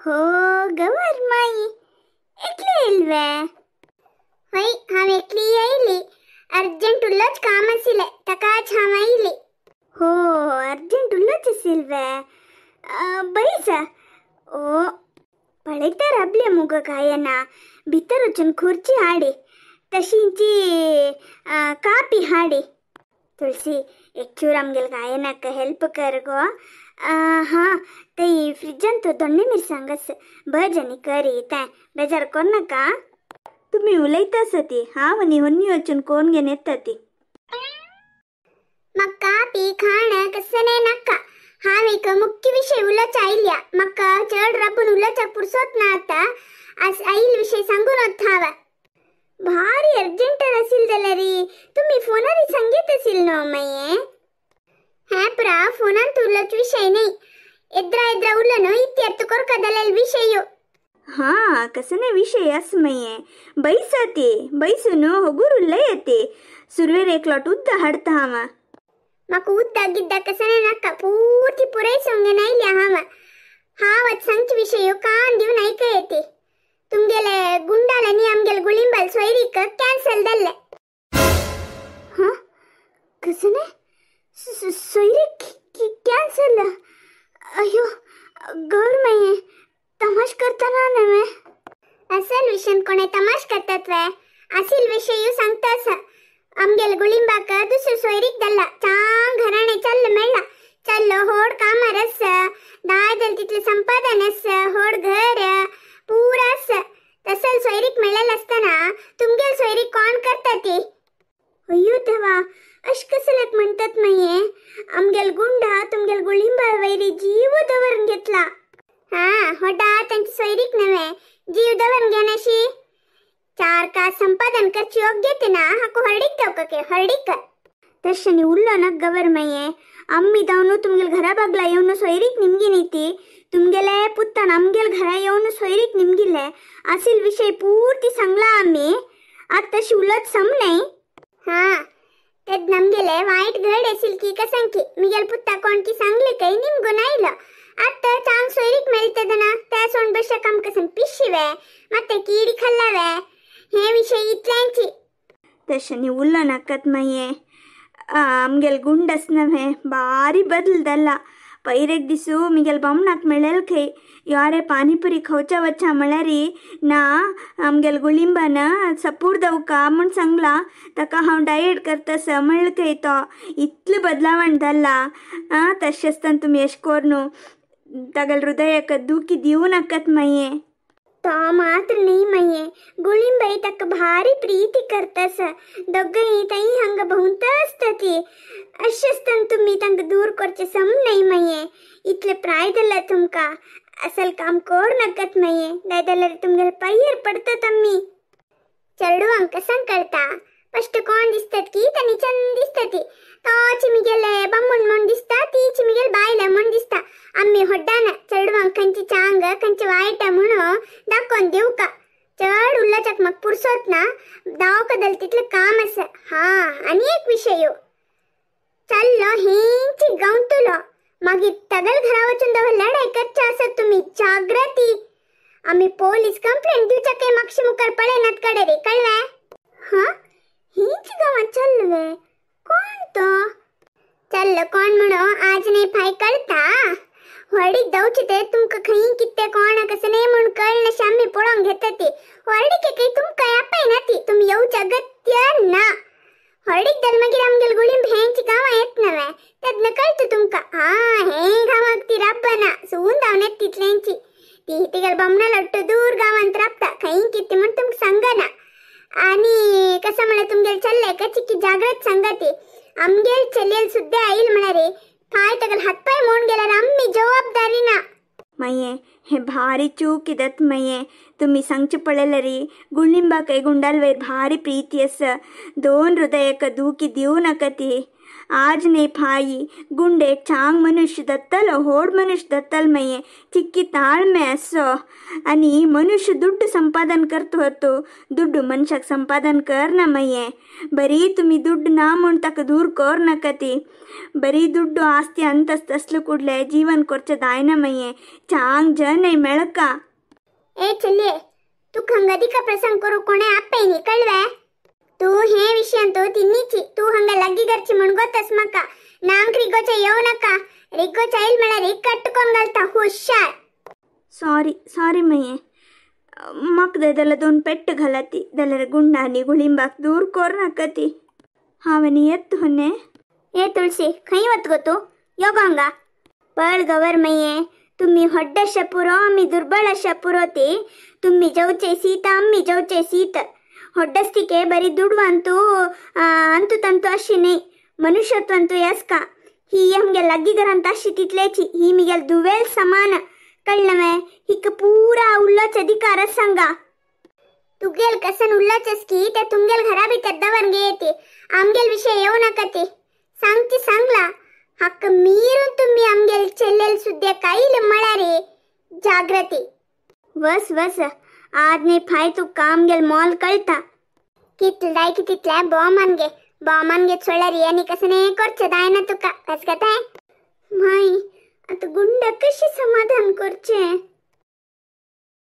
हो गवर माई, एकली येयल्वे? हय, हांव एकली येयली. अर्जंट उल्लोच काम आशिल्लें, ताकाच हांव आयली. हो, अर्जंट उल्लोच आशिल्ले. बैस. ओ, पळयता राबले मुगो गायना. भितर वचून खुर्ची हाडी, तशींची कापी हाडी. तुळसी, एक चूर आमगेल गायनाक हेल्प कर गो. हां, ते फ्रिजांत दोण्णे मिरसांग आसा, भज आनी करी तें. बेजार कोरनाका. तुमी उलयता आसा ती, हांव आनी होन्नी वचून कोण घेवन येता ती. म्हाका कापी खाण कसलें नाका. हांव एक मुख्य विशय उलोवचा आयल्या. म्हाका चड राबून उलोवच्याक पुरसोत ना आतां. आज आईल विशय सांगून वता हांव. भारी अर्जंट आशिल्लें जाल्यार तुमी फोनार सांगीत आशिल्लें न्हू मागीर. हें पुरा फोनांत उलोवचो विशय न्ही. एद्रा एद्रा उलोवन इत्यर्थ कोरका जाल्यार विशय. हां, कसने विशय आस मागीर? बैसा ती, बैसून होगूर उलय ती. सुरवेर एक लोट उद्द हाडता हांव. म्हाका उद्दा गिद्दा कसलें नाका. पूर्ती पुराय सोंगेन आयल्या हांव. हांव आतां सांगचे विशय कान दिवन आयकय ती. तुमगेले गुंडाल आनी आमगेले गुळिंबाल सोयरीक कॅन्सल जाल्लें. हां, कसलें सोयरीक कॅन्सल? अयो गौर माये, तमाश करतना न्हय? असल विशयान कोणे तमाश करतात वे? असील विशय सांगता आसा. आमगेले गुळिंबाक दुसरो सोयरीक जाल्ला. चांग घराणे चल्ल मेळ्ळा. चल्लो होड कामार आसा, दाय जाल तितलें संपादन आसा, होड घर पुरा आसा. तसल सोयरीक मेळ्ळेलें आसतना तुमगेल सोयरीक कोण करता ती? अय्यो देवा, अशें कसल्याक म्हणटात मागीर? आमगेल गुंडा तुमगेल गुळिंबा वयरी जीव दवरून घेतला. हां, होडा तांची सोयरीक नव्हे जीव दवरून घेनाशी. चार कास संपादन करची योग्यते ना हाको हरडीक देवका के हरडीक. तशें उल्लो ना गवर माये. आम्मी जावन तुमगेल घरा बागला येवन सोयरीक निमगी न्ही ती. तुमगेले पुत्तान आमगेल घरा येवन सोयरीक निमगिल्ले. असील विशय पूर्ती सांगला आमी. आतां तशी उलत सम न्हय. हां, तेन्ना आमगेले वायट घड आशिल्ली की कसंकी मिगेल पुत्ता कोण की सांगले काय निमगून आयलो. आतां चांग सोयरीक मेळटना त्या सोंड बशाक आमकां सन पिशिवे मात्ते किडी खाल्लावे. हे विशय इतल्यांची. तशें उल्लो नाकात माये. आमगेल गुंड आस नव्हे, भारी बदल जाल्ला. पयर एक दिसू मिगेल बामणाक मेळ्ळेल खंय. यारे पानीपुरी खावच्या वच्चा म्हळ्यार ना आमगेल गुळिंबान सपूर दवका म्हूण सांगला. ताका हांव डायट करता म्हणलें खंय तो. इतलें बदलावण जाल्ला. आं, तशें आसतना तुमी अशें कोर न्हू, तागेल्या हृदयाक दुखी दिवं नाकात माये. तो मात्र न्ही माये, गुळिंबाई ताका भारी प्रीती करतास. दोगांय थंय हांगा भोंवता आसता ती. अशें आसतना तुमी तांकां दूर करचें सम न्हय माये. इतलें प्राय जालां तुमकां. असल काम कोर नाकात माये, नाय जाल्यार तुमगेले पांयर पडतात आमी. चेडवांक कसं कळटा? फस्ट कोण दिसतात की तांणी चंद दिसता ती. तोच मिगेले बामण म्हूण दिसता, तीच मिगेले बायल म्हूण दिसता. आमी होड्डाना चेडवांक खंयची चांग खंयची वायट म्हणून दाखोवन दिवका. चड उल्लाच्याक म्हाका पुरसोत ना. दावका जाल्यार तितलें काम आसा. हां, आनी एक विशय चल्लो हेंची गांवतलो मागीर तागेल्या घरा वचून दवर लढाय करचे आसत तुमी. जाग्रती, आमी पोलीस कंप्लेंट दिवच्या काय मागशी मुखार पळयनात कडे रे, कळ्ळें? हां, हीच गांवांत चल्लो वे? कोण तो चल्लो कोण म्हणून आज न्ही फाय कळटा. व्हडीक जावचे ते तुमकां खंय कितें कोण कसं न्ही म्हूण कळनाशें आमी पळोवंक घेता ती. व्हडीक खंय तुमकां आपयना ती, तुमी येवच्या अगत्य ना. व्हडीक जाल्यार मागीर आमगेले गुळीं हेंची गांवां येत नव्हे, तेन्ना कळटा तुमकां. हां, हे गांवाक ती राबना सून धांवन येता तितल्यांची ती. तिगेले बामणा लट्टू दूर गांवांत राबता, खंय कितें म्हूण तुमकां सांगना. आनी कसं म्हळ्यार तुमगेले चल्ले का चिकी जाग्रत सांगा ती. आमगेल चलयेल सुद्दां आयल म्हळ्यार रे पांय तागेले हातपांय मोडून गेल्यार आमी जबाबदारी ना. माये, हे भारी चूक कित्याक माये? तुमी सांगचें पळयल्यार गुळिंबाकय गुंडाल वयर भारी प्रीती आसा. दोन हृदयाक दुखी दिवं नाका ती. आज नहीं फाई गुंड एक चांग मनुष्य दत्तल होड मनुष्य दत्तल मये चिक्की ताळमे असो आणि मनुष्य दुड्ड संपादन करतो होतो दुड्ड मनुष्याक संपादन कर ना मये बरी तुम्ही दुड्ड ना म्हण ताका दूर कर नका ती बरी दुड्डु आस्ती ಅಂತಸ್ತು ಅಸ್ಲು ಕೂಡಲೇ ಜೀವನ ಕೊರ್ಚದಾಯನ ಮಯ್ಯೆ चांग जन मेळका। ए चलिए तू खंगदी का प्रसंग करू कोणे आपे नी कळवे तू हे विषय तो तिन्नीची तू हंग लग्गी गरची म्हणगोतस मका नांक रिगोचे येऊ नका रिगो चाईल मला रिग कट्टकोन घालता हुशार। सॉरी सॉरी मये मक दला दोन पेट्ट घालाती दलर गुंडानी गुळिंबाक दूर कोर नका ती हांवें येत होने। ए तुळशी खंय वत गो तू यो गंगा पळ गवर मये तुम्ही हड्डशा पुरो आम्ही दुर्बळ अशा पुरोती तुम्ही जवचे सीत आम्ही जवचे सीत ಹೊಡ್ಡಸ್ತಿಕೆ ಬರೀ ದುಡ್ಡು ಅಂತೂ ಅಂತೂ ತಂತು ಅಶಿ ನೇ ಮನುಷ್ಯತ್ವಂತೂ ಎಸ್ಕ ही हमगे लग्गीघरांत अशी तितलेची ही मिगेल दुवेल समान कळलमे हिक पूरा उल्लोच अधिकार सांगा तुगेल कसन उल्लोचस की ते तुमगेल घरा भितर दवर येते आमगेल विषय येऊ नका ते सांगती सांगला हक्क मीरून तुम्ही आमगेल चेल्लेल सुद्धा काही मळा रे जागृती वस वस आज नाही फाय तू कामगेल मॉल कळता कितल दाय की तितल्या बॉमान गे बॉमान गे सोळ्यारी आणि कसने करचे दाय ना तुका कसगत आहे माई आता गुंड कशी समाधान करचे।